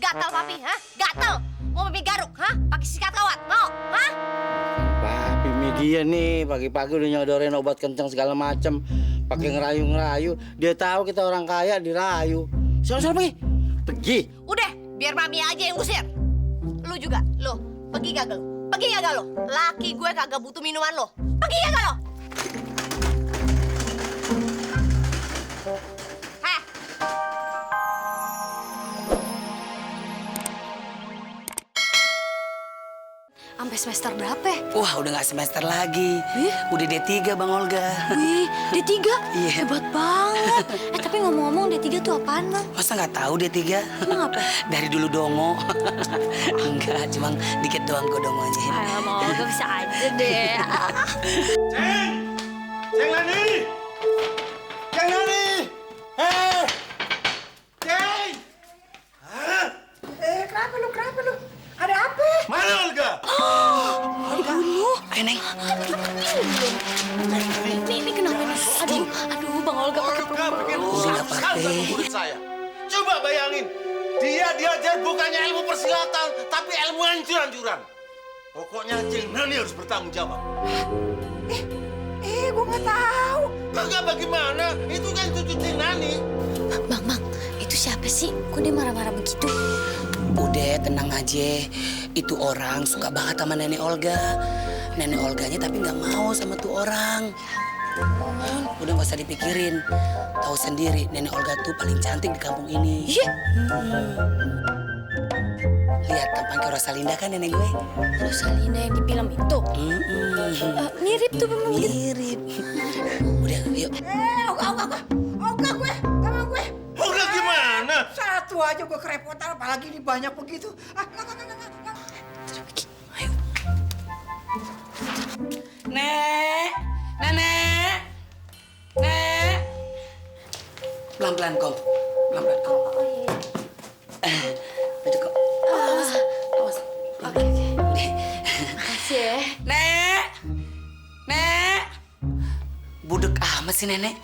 Gatal papi, hah? Gatal. Mau Mimi garuk, hah? Pakai sikat kawat, mau? Hah? Papi media nih pagi-pagi udah nyodorin obat kencang segala macem, pakai ngerayu-ngerayu. Dia tahu kita orang kaya dirayu. Sono pergi. Udah, biar Mami aja yang ngusir. Lu juga, lu. Pergi kagak lu? Pergi kagak lu? Laki gue kagak butuh minuman lu. Pergi kagak lu? Heh. Sampai semester berapa? Wah, udah gak semester lagi. Udah D3, Bang Olga. Wih, D3? Iya. Hebat banget. Tapi ngomong-ngomong D3 tuh apaan, Bang? Masa nggak tahu D3? Emang apa? Dari dulu dongo. Enggak, cuma dikit doang kok dongonya. Ayo, mau gak bisa aja deh. Ceng! Ceng Lani! Ceng Lani! Hei! Ceng! Hah? Kenapa lu? Ada apa? Mana Olga? Ayo, Neng. Ini kenapa nih? Aduh, Bang Olga pakai peluk. Udah nggak apa-apa. Murid saya. Coba bayangin, dia diajar bukannya ilmu persilatan, tapi ilmu hancur-hancuran. Pokoknya Ceng Nani harus bertanggung jawab. Gua nggak tahu. Kagak bagaimana? Itu kan cucu Ceng Nani. Bang, itu siapa sih? Kok dia marah-marah begitu? Udah, tenang aja. Itu orang suka banget sama Nenek Olga. Nenek Olganya tapi nggak mau sama tuh orang. Udah nggak usah dipikirin. Tahu sendiri, Nenek Olga tuh paling cantik di kampung ini. Iya. Lihat tampang ke Rosalinda kan nenek gue. Rosalinda yang di film itu. Mirip tuh memang gitu. Mirip. Udah, yuk. Ogah gue, sama gue. Olga gimana? Satu aja gue kerepotan, apalagi ini banyak begitu. Nggak. Ayo. Nek, Nenek, Nek. Pelan-pelan, Kom. Pelan-pelan, Kom. Duduk, Kom. Awas. Oke. Makasih ya. Nek. Budek amat sih, Nenek.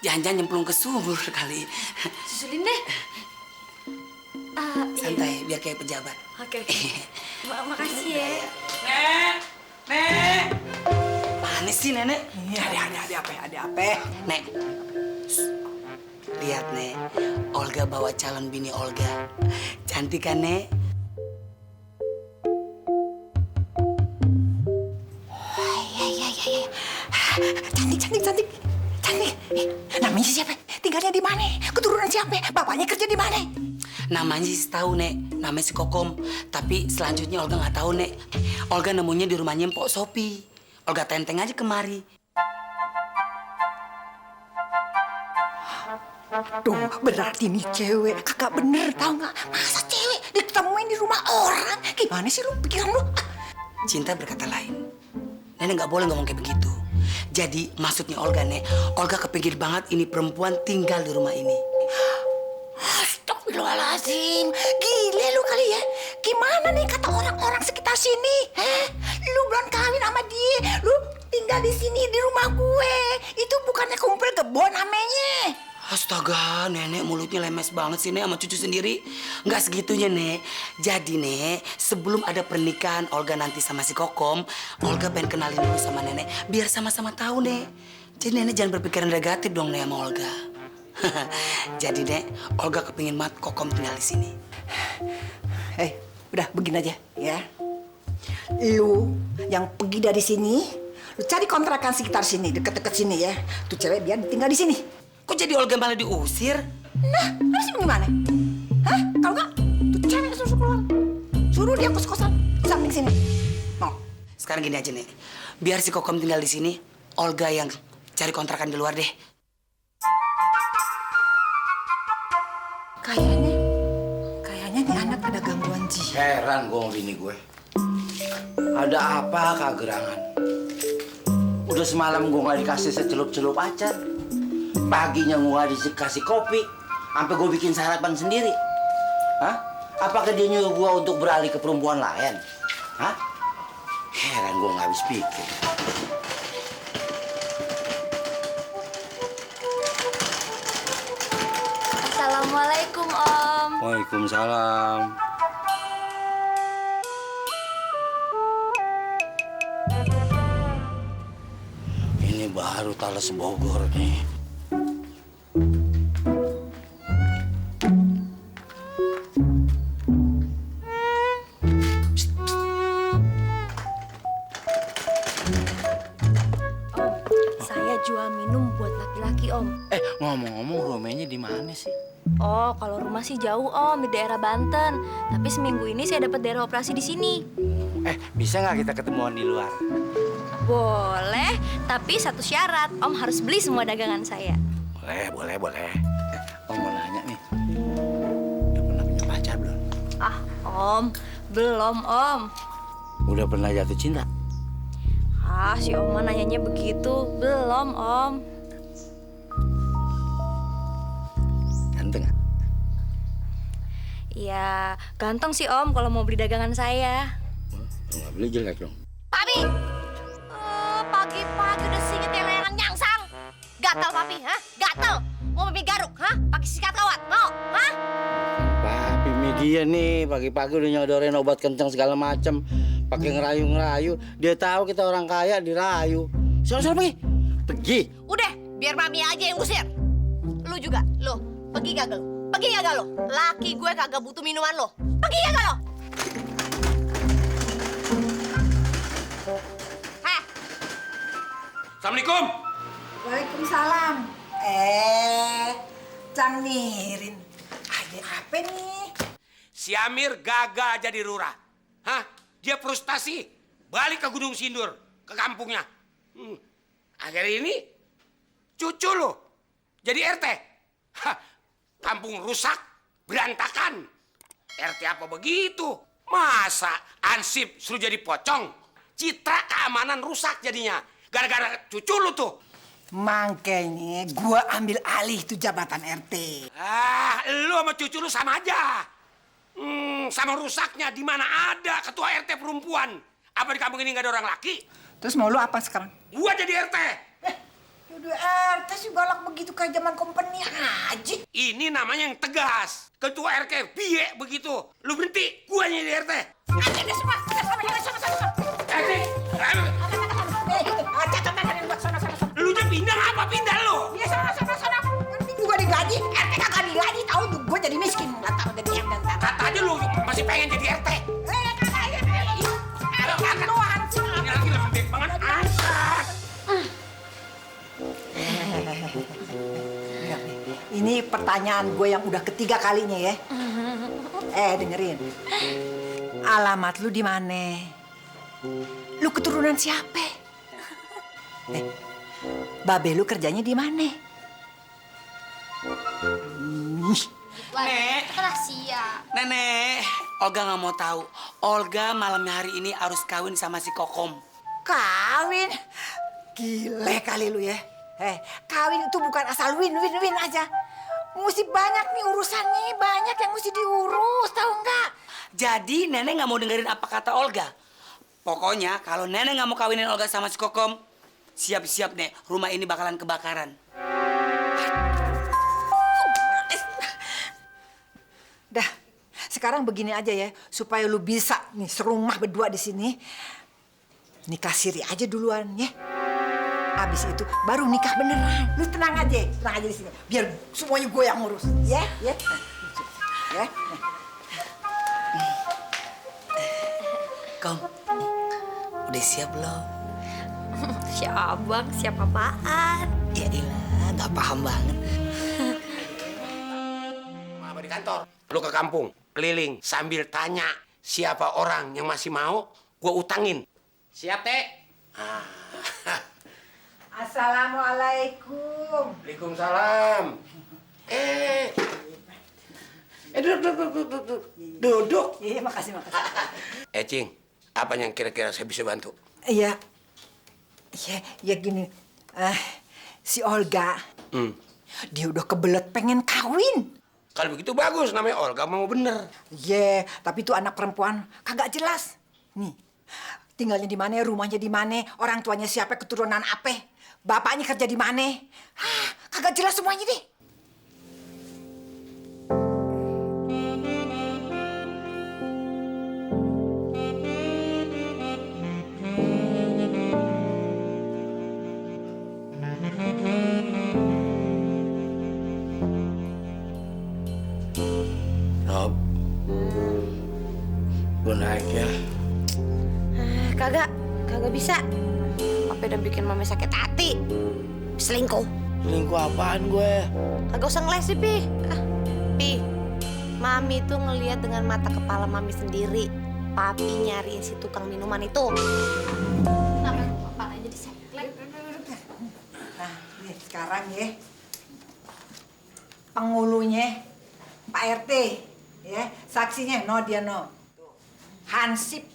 Jangan-jangan nyemplung ke sumur kali. Susulin deh. Santai, biar kayak pejabat. Oke. Makasih ya. Nek. Mana sih, Nenek? Ada apa? Nek. Lihat, Nek. Olga bawa calon bini Olga. Cantik kan, Nek? Cantik. Namanya siapa? Tinggalnya di mana? Keturunan siapa? Bapaknya kerja di mana? Namanya sih tahu, Nek. Namanya si Kokom. Tapi selanjutnya Olga nggak tahu, Nek. Olga nemunya di rumahnya Mpok Sopi. Olga tenteng aja kemari. Tuh, berarti nih cewek kagak bener, tau nggak? Masa cewek ditemuin di rumah orang? Gimana sih lu pikiran lu? Cinta berkata lain. Nenek nggak boleh ngomong kayak begitu. Jadi maksudnya Olga, Nek. Olga kepikir banget ini perempuan tinggal di rumah ini. Astagfirullahaladzim, gile lu kali ya. Gimana nih kata orang-orang sekitar sini? Lu belum kawin sama dia, lu tinggal di sini di rumah gue. Itu bukannya kumpul kebon namanya. Astaga, Nenek mulutnya lemes banget sih, Nek, sama cucu sendiri. Nggak segitunya, Nek. Jadi, Nek, sebelum ada pernikahan Olga nanti sama si Kokom, Olga pengen kenalin dulu sama Nenek, biar sama-sama tahu, Nek. Jadi, Nenek jangan berpikiran negatif dong, Nek, sama Olga. Jadi, Nek, Olga kepingin banget Kokom tinggal di sini. Udah begini aja ya. Lu yang pergi dari sini, lu cari kontrakan sekitar sini, deket-deket sini ya. Tuh cewek biar tinggal di sini. Kok jadi Olga malah diusir? Nah, harus gimana? Hah? Kalau nggak, tuh cewek suruh keluar. Suruh dia kos-kosan di samping sini. Mau? Sekarang gini aja, Nek. Biar si Kokom tinggal di sini, Olga yang cari kontrakan di luar deh. Kayaknya nih anak ada gangguan jiwa. Heran gue sama bini gue. Ada apa kagerangan? Udah semalam gue nggak dikasih secelup-celup acar. Paginya gue nggak dikasih kopi. Sampai gue bikin sarapan sendiri. Hah? Apakah dia nyuruh gue untuk beralih ke perempuan lain? Hah? Heran gue nggak habis pikir. Assalamualaikum, Om. Waalaikumsalam. Ini baru Talas Bogor nih. Saya jual minum buat laki-laki, Om. Ngomong-ngomong rumahnya di mana sih? Oh, kalau rumah sih jauh, Om, di daerah Banten. Tapi seminggu ini saya dapat daerah operasi di sini. Bisa nggak kita ketemuan di luar? Boleh, tapi satu syarat, Om harus beli semua dagangan saya. Boleh. Om mau nanya nih. Udah pernah punya pacar belum? Ah, Om, belum, Om. Udah pernah jatuh cinta? Ah, si Oma nanyanya begitu. Belum, Om. Ganteng nggak? Ya, ganteng sih, Om, kalau mau beli dagangan saya. Nggak beli jelek dong. Papi! Pagi-pagi udah singit yang layangan nyangsang. Gatal, Papi, hah? Gatal. Mau Mimi garuk, hah? Pakai sikat kawat, mau? Hah? Papi media nih pagi-pagi udah nyodorin obat kencang segala macem, pakai ngerayu-ngerayu. Dia tahu kita orang kaya dirayu. Soal pergi. Udah, biar Mami aja yang ngusir. Lu juga, lu. Pergi kagak lu? Pergi kagak lu? Laki gue kagak butuh minuman lo. Pergi kagak lu? Heh, Assalamualaikum. Waalaikumsalam. Cang Nirin. Ada apa nih? Si Amir gagal jadi lurah. Hah? Dia frustasi. Balik ke Gunung Sindur, ke kampungnya. Akhir ini, cucu lo jadi RT. Hah, kampung rusak, berantakan. RT apa begitu? Masa ansip suruh jadi pocong? Citra keamanan rusak jadinya. Gara-gara cucu lo tuh. Makanya gua ambil alih tuh jabatan RT. Lu sama cucu lu sama aja. Sama rusaknya di mana ada ketua RT perempuan. Apa di kampung ini nggak ada orang laki? Terus mau lu apa sekarang? Gua jadi RT. Udah RT sih galak begitu kayak zaman company aja. Ini namanya yang tegas. Ketua RT biye begitu. Lu berhenti, gua jadi RT. Ada semua, sama. Lu udah pindah apa pindah lu? Iya sana. Ini juga digaji, RT kagak digaji, tahu tuh gue jadi miskin, nggak tahu jadi yang dan Kata aja lu masih pengen jadi RT. Ini lagi lembek banget. Ini pertanyaan gue yang udah ketiga kalinya ya. Dengerin. Alamat lu di mana? Lu keturunan siapa? Babe lu kerjanya di mana? Nek, Rahasia. Nenek, Olga nggak mau tahu. Olga malamnya hari ini harus kawin sama si Kokom. Kawin? Gile kali lu ya. Kawin itu bukan asal win aja. Mesti banyak nih urusannya, banyak yang mesti diurus, tahu nggak? Jadi Nenek nggak mau dengerin apa kata Olga. Pokoknya kalau Nenek nggak mau kawinin Olga sama si Kokom, siap-siap Nek, rumah ini bakalan kebakaran. Dah, sekarang begini aja ya, supaya lu bisa nih serumah berdua di sini. Nikah siri aja duluan ya. Abis itu baru nikah beneran. Lu tenang aja di sini. Biar semuanya gue yang ngurus, ya. Kom, udah siap belum? Siap, Bang. Siap apaan? Ya ilah, nggak paham banget. Apa di kantor? Lu ke kampung, keliling sambil tanya siapa orang yang masih mau, gua utangin. Siap, Teh? Assalamualaikum. Waalaikumsalam. Duduk. Iya, makasih. Cing, apa yang kira-kira saya bisa bantu? Iya, gini. Si Olga, dia udah kebelet pengen kawin. Kalau begitu bagus, namanya Olga mau bener. Iya, tapi itu anak perempuan kagak jelas. Nih, tinggalnya di mana, rumahnya di mana, orang tuanya siapa, keturunan apa, bapaknya kerja di mana. Kagak jelas semuanya deh. Kagak bisa. Papi udah bikin mami sakit hati. Selingkuh. Selingkuh apaan gue? Kagak usah ngeles sih, Pi. Pi, mami tuh ngelihat dengan mata kepala mami sendiri. Papi nyariin si tukang minuman itu. Nah, nih sekarang ya. Penghulunya Pak RT, ya. Saksinya no dia no. Tuh. Hansip.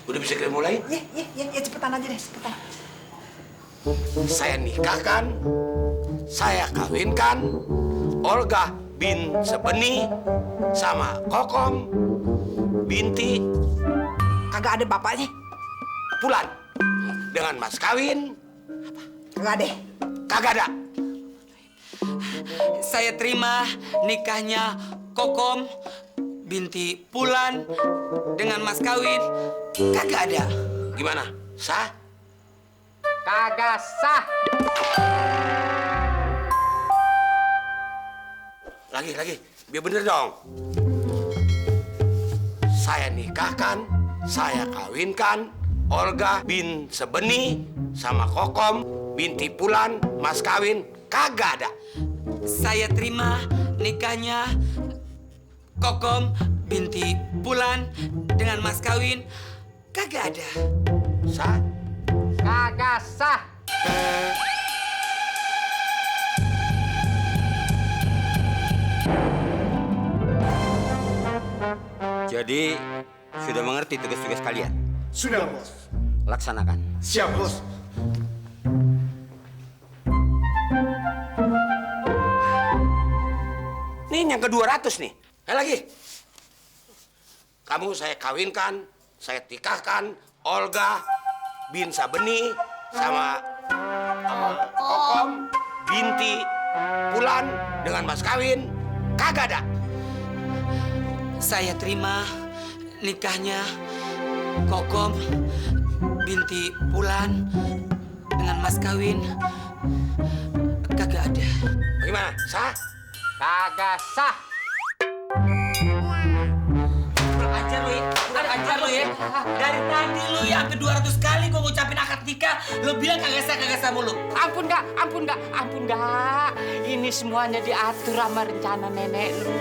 Udah bisa kita mulai? Ya, cepetan aja deh, cepetan. Saya nikahkan, saya kawinkan Olga bin Sebeni sama Kokom binti Kagak ada bapaknya. Pulan dengan mas kawin. Kagak deh. Kagak ada. Saya terima nikahnya Kokom binti Pulan dengan mas kawin. Kagak ada. Gimana? Sah? Kagak sah. Lagi. Biar bener dong. Saya nikahkan, saya kawinkan Olga bin Sebeni sama Kokom binti Pulan, mas kawin. Kagak ada. Saya terima nikahnya Kokom binti Pulan dengan mas kawin. Kagak ada. Sah? Kagak sah. Jadi, sudah mengerti tugas-tugas kalian? Sudah, Bos. Laksanakan. Siap, Bos. Nih yang ke-200 nih. Lagi. Kamu saya kawinkan, saya tikahkan Olga bin Sabeni sama Kokom binti Pulan dengan mas kawin. Kagak ada. Saya terima nikahnya Kokom binti Pulan dengan mas kawin. Kagak ada. Bagaimana? Sah? Kagak sah. Kurang ajar lu ya. Dari tadi lu yang ke-200 kali gua ngucapin akad nikah, lu bilang kagak sah mulu. Ampun dah. Ini semuanya diatur sama rencana nenek lu.